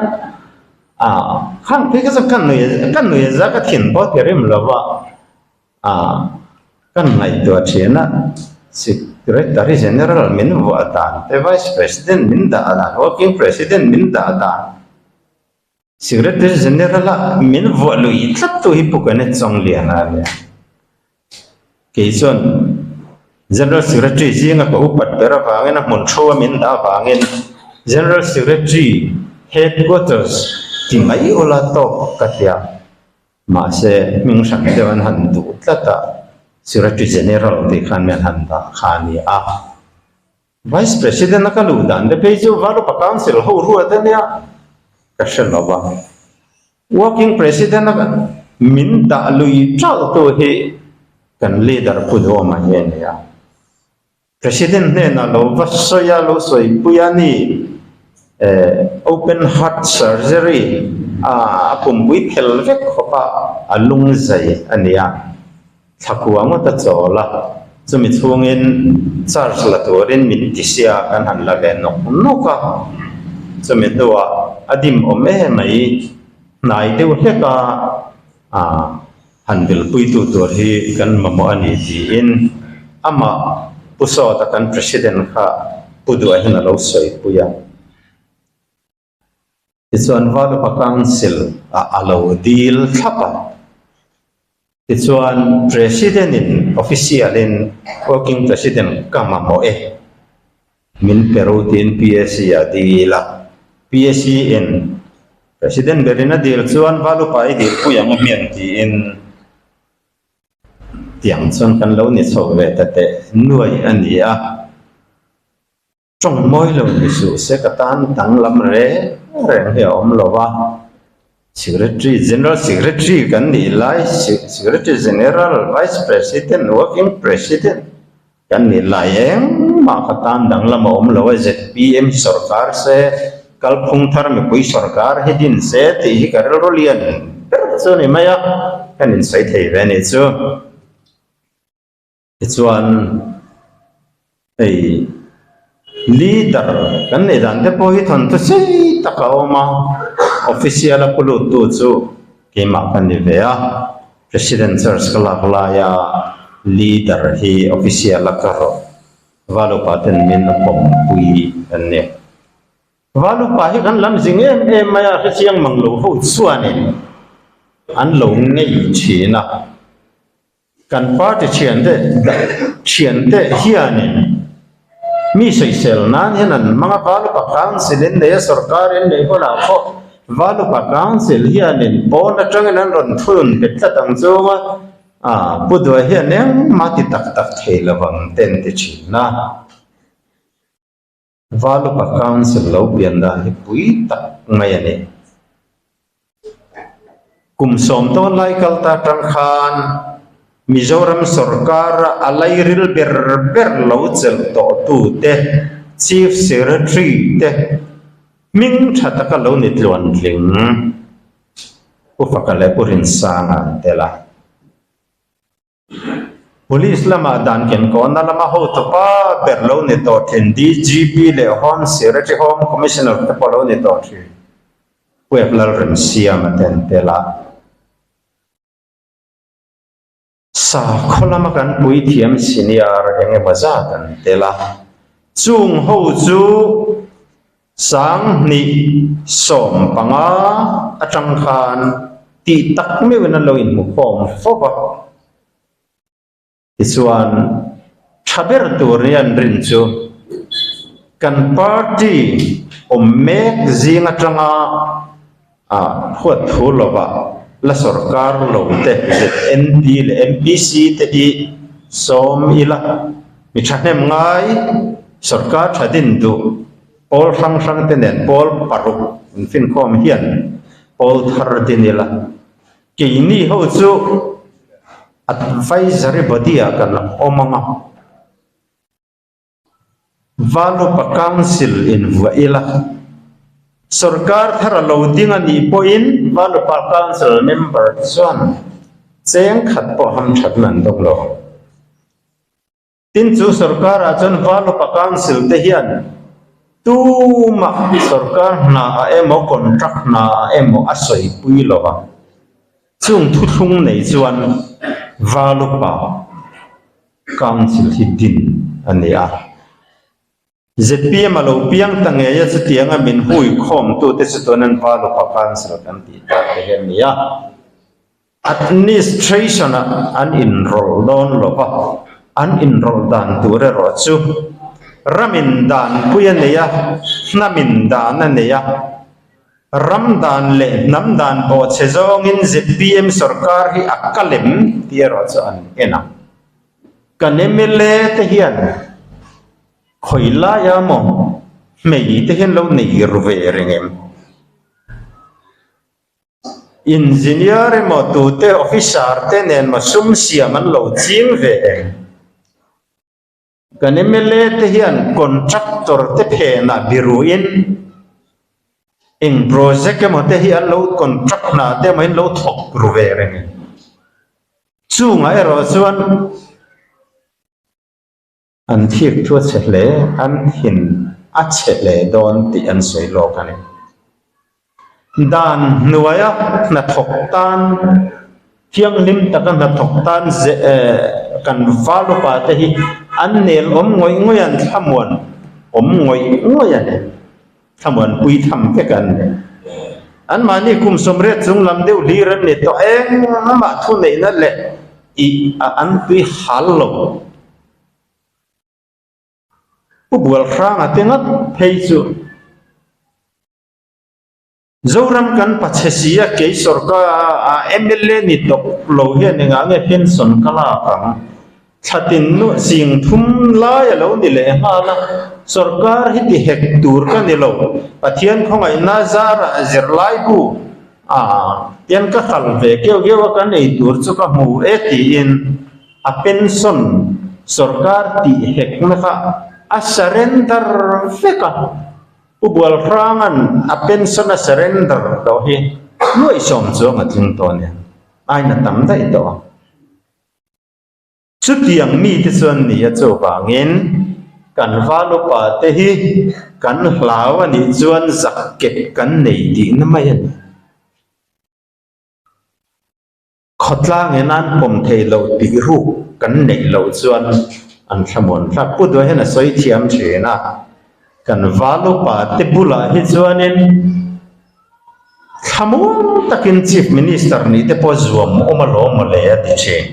ah khang phei kha chu ka nui ka nui za ka thin pawh ti rim lo va, ah ka ngaihtuah thin a Secretary General min vuah dan te Vice President min dah dan Working President min dah dan Secretary General a min vuah lui tlat tu hi Pu Kenneth Chawngliana a nia. Kei chuan General Secretary zinga ka upat ber avangin a hmun thu a min dah avangin General Secretary Headquarters ti mai ula tawk ka ti a, mahse hming hran deuh an han duh tlat a, Secretary General tih khan mi an han dah kha a ni a. Vice President a ka luh dan te phei chu Valupa Council ho ruat a nia ka hre lo va. Working President a min dah lui ṭalh tu hi kan leader Pu Duhawma hi a ni a. President hnenah lo va sawi a, lo sawipui a ni. Eh, open heart surgery a a pumpui phel vek khawp a, a lung zai a ni a. Thlakua ngawt a chawl a, chumi chhungin charge la turin min ti sia kan han la ve nawk nawk a, chumi hnuah a dim awm em mai hnai deuh hlek a, ah han vilpuitu tur hi kan mamawh a ni tiin amah Pu Sawta kan President kha Pu Duah hian a lo sawipui a. Tichuan Valupa Council ah a lo dil thlap a. Tichuan President in official in Working President ka mamawh e, min pe ro tiin PAC ah dil a. PAC in President berin a dil chuan Valupa i dil pui ang hmiang tiin tiang chuan kan lo ni chho ve ta teh nuai a ni a. Tawng mawi lo ni suh se ka tan danglam reng reng hi a awm lo va, Secretary, General Secretary kan nih lai, Secretary General, Vice President, Working President kan nih lai engmah ka tan danglam a awm lo a, zpm hi sorkar se, kalphung thar mipui sorkar hi din se tih hi ka rilru lian ber chu a ni mai a, kan insawi thei ve a nih chu. Tichuan hei leader kan neih dan te pawh hi thawnthu sei tak a awm a, official a pu luttu chu keimah ka ni ve a, President Church ka lak laia leader hi official a ka rawh Valupa ten min a pawmpui an ni. Valupa hi kan lam zing em em mai a, hrechiang mang lo ho chuanin an lo ngei thin a. Kan party thiante thiante hianin mi sawisel nan hian an hmang a, Valupa Council in nei a, sorkar in nei hunah pawh Valupa Council hianin pawn atangin an rawn thunun bet tlat ang chung a, ah Pu Duai hian engmah ti tak tak thei lo ang te an ti thin a. Valupa Council lo pian dan hi pui tak mai a ni. Kum sawmtawn lai kal ta tang khan Mizoram sorkara a lairil ber ber lo chelh tawh tute Chief Secretary te hming tha taka lo ni tluan tling Pu Faka leh Pu Rinsanga an tel a. Police lamah dan kenkawhna lama hotupa ber lo ni tawh thin DGP leh Home Secretary, Home Commissioner te pawh lo ni tawh thin. Puep Lalremsiam a ten tel a. Sakhaw lama kan puithiam senior eng emaw zat an tel a. Chung ho chu 2015 atang khan tih tak meuhin an lo inhmukhawm fo va. Tichuan, tha ber tur nia an rin chu kan party awm mek zing atanga huat thu lova la sorkar lo te ZNP leh MPC te hi sawm ila mi thahnem ngai sorkar tha din duh pawl hrang hrang te nen pawl paruk infinkhawm hian pawl thar din ila keini ho chu advisory body ah kan awm ang a. Valupa Council invuah ila, sorkar thar a lo ding a nih pawhin Valupa Council member chuan cheng khat pawh hamthatna an dawng lo. Tin chu sorkarah chuan Valupa Council te hian tumah sorkar hna ah emaw contract hna ah emaw a sawipui lo va, chung thuthlung nei chuan Valupa Council hi din a ni a. Zpm a lo piang ta ngei a, chutianga min hui khawmtute chu tun an Valupa Council kan tih tak te hi a ni a. Administration ah an inrawlh dawn lo va, an inrawlh dan tur erawh chu ramin danpui a nei a, hnamin dan a nei a. Ram dan leh hnam dan pawh chhe zawngin zpm sorkar hi a kalem tih erawh chu an en a. Kan mla te hian khawi laia maw hmei te hian lo nei ru ve reng em? Engineer emaw tute officer te nen maw sum siam an lo ching ve em? Kan mla te hian contractor te phenah biruin eng project emaw te hi an lo contract hna te emaw in lo thawk ru ve reng e. Chungah erawh chuan an thik thu a chhe hle, an thin a chhe hle dawn tih an sawi lawk a ni. Dan hnuaia hnathawk tan, thianghlim taka hnathawk tan kan val upa te hi an nel awm ngawih ngawih a, an thlamuan awm ngawih ngawih a ni. Thlamuan pui tham vek an ni. Anmahni kum sawmriat chung lam deuh hlir an ni tawh engmah thuneihna leh ih an tui hal lo. Pu Bualhranga te ngat phei chu. Zoram kan pachhe si a, kei sorkar a mla ni tawp lo hian engah nge pension ka lak ang? Thlatin nuah sing thum lai a lo ni leh nghal a, sorkar hi ti hek tur ka ni lo, Pathian khawngaihna zarah zirlai bu a tian ka hral ve keuh keuh a, kan ei tur chu ka hmu e tiin a pension sorkar tih hekna kha a surrender vek a. Pu Bualhranga'n a pension a surrender tawh hi nuaih sawm chuang a tling tawh nen aina tam daih tawh a. Chutiang mite chuan ni a chuvangin kan val upa te hi kan hlau a nih chuan zak kep kan nei tihna mai a ni. Khawtlangin an pawm thei loh tih ruk kan neih loh chuan an thlamuan thlak. Pu Duai hian a sawi thiam thin a, kan val upa te bulah hi chuanin thlamuan takin Chief Minister nih te pawh zuam awm alawm mawle a ti thin.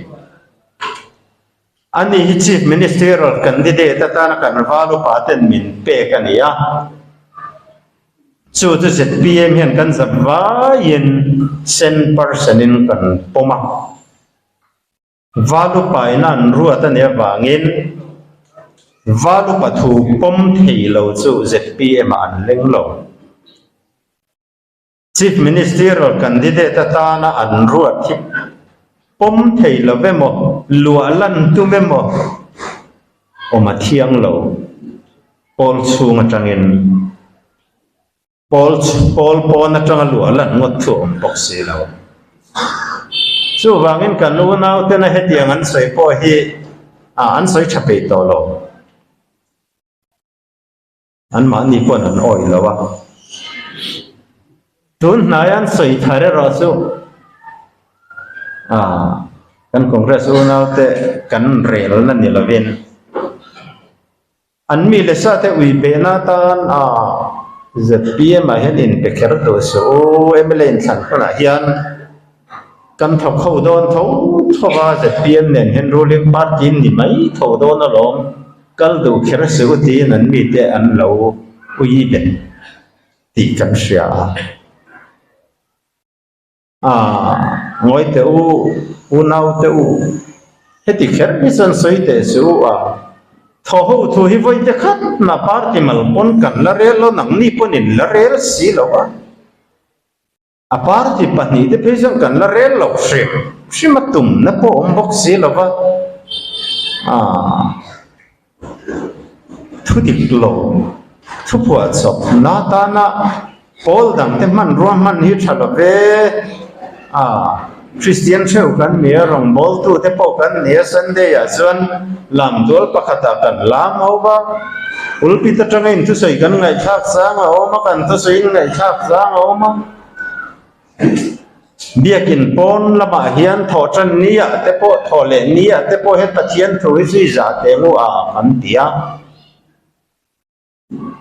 Ani hi Chief Ministerial candidate atana kan val upa ten min pek a ni a. Chu chu zpm hian kan zap vaiin cent percent in kan pawm a, Valupaina an ruat a nih avangin Val upa thu pawm thei lo chu zpm ah an leng lo. Chief Ministerial candidate atana an ruat hi pawm thei lo emaw, luah lan tum emaw awm a thiang lo. Pawl chhung atangin. Pawl pawl pawn atanga luah lan ngawt thu a awm bawk si lo. Chuvangin kan unautena hetiang an sawi pawh hi ah an sawi tha peih tawh lo. Anmahni pawn an awih lo a. Tun hnai an sawi thar erawh chu ah kan Congress unaute kan relna ni lovin An mi le sa te ui behna atan a zpm ah hian inpe kher duh suh u, mla inthlan hunah hian kan thawk ho dawn tho tho va, zpm nen hian ruling party in ni mai tho dawn alawm, kal duh kher suh u tiin an mite an lo ui bet tih kan hria a. A, ngawi teh u, unau teh u, heti kher hi chuan sawi teh suh u a, thaw ho thu hi vawi te khat na party mal pawn kan la rel lo, nangni pawn in la rel si lo a, a party pahnih te phei chuan kan la rel lo hrim hrim a tumna pawh awm bawk si lo va, a. Thu dik lo, thu phuahchawp na tana pawl dangte hmanrua hman hi tha lo ve. A, Kristian theuh kan ni a, rawngbawltute pawh kan ni a, Sunday ah chuan lamtual pakhatah kan lam ho va, pulpit atanga inthusawi kan ngaihthlak chang a awm a, kan thusawi in ngaihthlak chang a awm a. Biakin pawn lamah hian thawhtan ni ah te pawh thawh leh ni ah te pawh hian Pathian thu hi chu i zah teh ngu a kan ti a.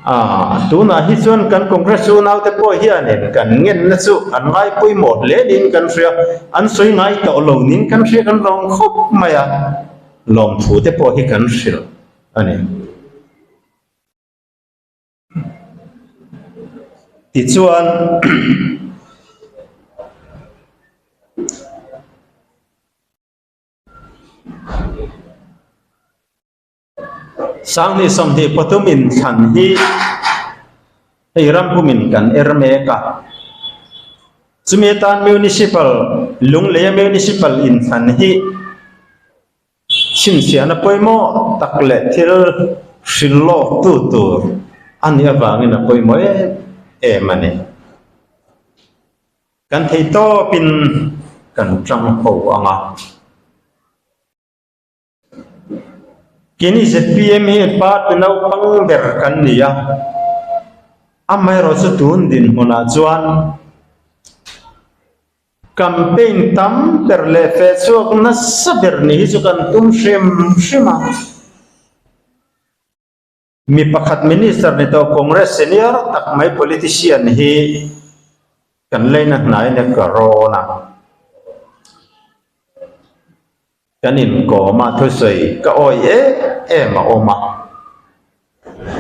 Aaa tunah hi chuan kan Congress unau te pawh hianin kan ngenna chu an ngai pawimawh hle niin kan hria, an sawi ngai tawh lo niin kan hria kan lawm khawp mai a, lawmthu te pawh hi kan hrilh a ni. Tichuan 2024 inthlan hi hei rampumin kan er mek a, chumi atan Municipal Lungleia Municipal inthlan hi Chhinchhiahna pawimawh tak leh thil hrilh lawk tu tur a nih avangin a pawimawh em em a ni. Kan thei tawpin kan tang ho ang a. Keini zpm hi party naupang ber kan ni a, amaherawhchu tun dinhmunah chuan Campaign tam ber leh feh chhuak nasa ber ni hi chu kan tum hrim hrim a. Mi pakhat Minister ni tawh Congress senior tak mai politician hi kan leina hnai nek ka rawn a. Kan inkawm a thusawi ka awih em em a awm a.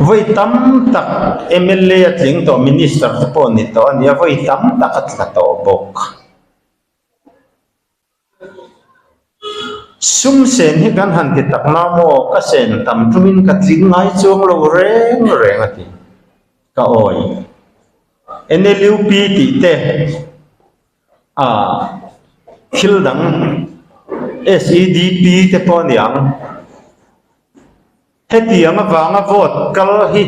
Vawi tam tak mla a tling tawh minister te pawh ni tawh a nia, vawi tam tak a tla tawh bawk. Sum sen hi kan han ti tak na maw, ka sen tam tumin ka tling ngai chuang lo reng reng a ti. Ka awih. NLUP tih te. A thil dang SEDP te pawh a ni ang. Hetiang avanga vote kal hi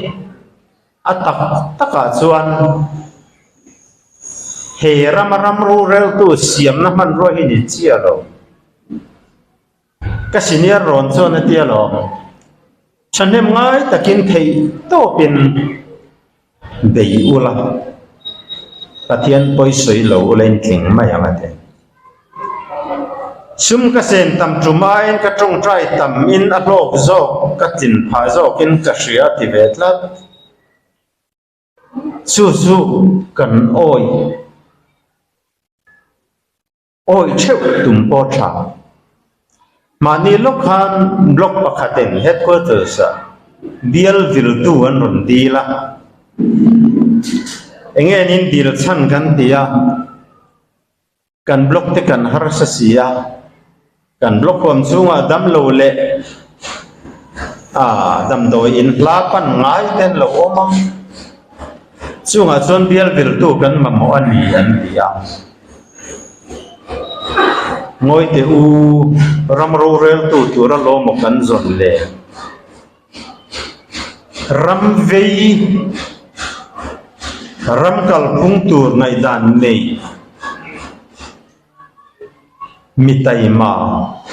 a tak takah chuan he rama ram rureltu siamna hmanrua hi ni chiah lo. Ka senior rawn chuan a ti alawm. Thahnem ngai takin theih tawpin bei ula, Pathian pawi sawi lo ula in tling mai ang a ti. Sum ka sen tam tum aiin ka tawngtai tam in a hlawk zawk, ka tlin phah zawkin ka hria a ti ve tlat. Chu chu kan awih. Awi theuh tum pawh tha. Mahni lawk khan block pakhatin headquarters ah bial viltu an rawn dil a. Enge an in dil chhan kan ti a, kan block te kan harsa si a, kan block huam chhungah damlo leh. A damdawi in hla pan ngai te an lo awm a, chungah chuan bial viltu kan mamawh a ni an ti a. Ngawi teh u, ram roreltu tura lawmaw kan zawn le? Ram vei, ram kalphung tur ngaihdan nei. Mi taima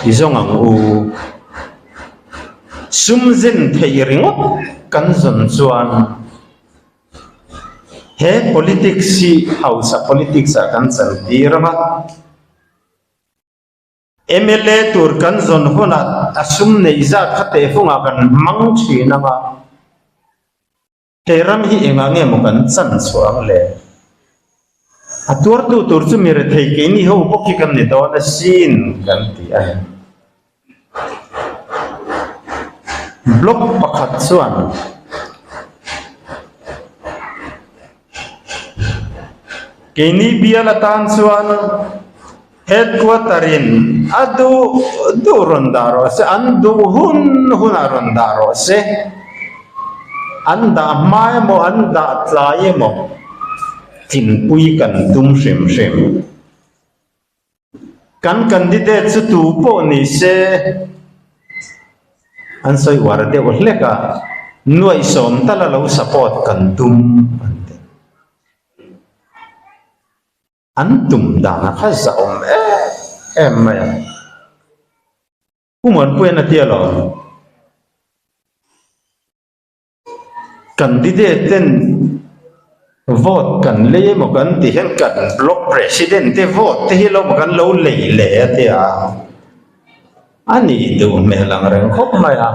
i zawng ang u. Sum zen theih ringawt kan zawn chuan he politics hi hausa politics ah kan chantir ang a. Mla tur kan zawn hunah a sum neih zat kha tehfungah kan hmang thin ang a. He ram hi engah nge maw kan chan chhuah ang le? A tuartu tur chu mi rethei keini ho bawk hi kan ni dawn asin kan ti a ni. Block pakhat chuan keini bial atan chuan Headquarter in a duh duh rawn dah rawh se, an duh hun hunah rawn dah rawh se, an dah hma emaw an dah tlai emaw tlinpui kan tum hrim hrim. Kan candidate chu tu pawh ni se an sawi uar deuh hlek a, nuaihsawm tala lo support kan tum an ti. An tum dan a kha zahawm em em mai a. Pu Muanpuian a tia lo. Candidate ten vote kan lei emaw kan ti hian kan block president te vote te hi lo maw kan lo lei leh a tia. A nih duh hmel ang reng khawp mai a.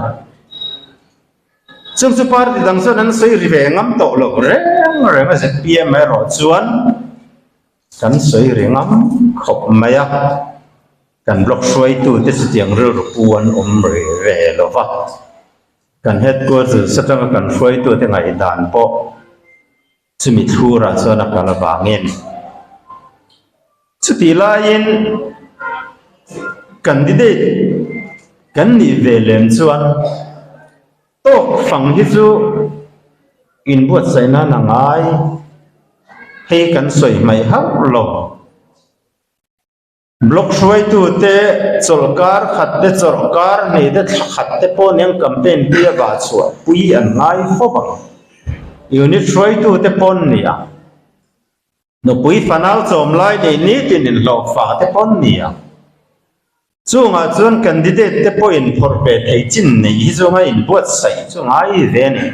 Chung chu party dang chuan an sawi ri ve ngam tawh lo reng reng a, zpm erawh chuan kan sawi ri ngam khawp mai a, kan block hruaitute chutiang rilru pu an awm ri ve lo va, kan headquarters atanga kan hruaitute ngaihdan pawh chumi thlurah chuan a kal avangin Chutih laiin candidate kan nih ve lem chuan tawk fang hi chu inbuatsaih nan a ngai, hei kan sawi hmaih hauh lo. Block hruaitute chawlhkar khat te chawlhkar hnih te thla khat te pawh nen campaign pui a vah chhuah pui an ngai fo ang. Unit hruaitute pawn ni ang. Nupui fanau chawm lai nei nitin inhlawh fa te pawn ni ang. Chungah chuan candidate te pawhin phawrh ve thei chin neih hi chu a inbuatsaih chu ngai ve a ni.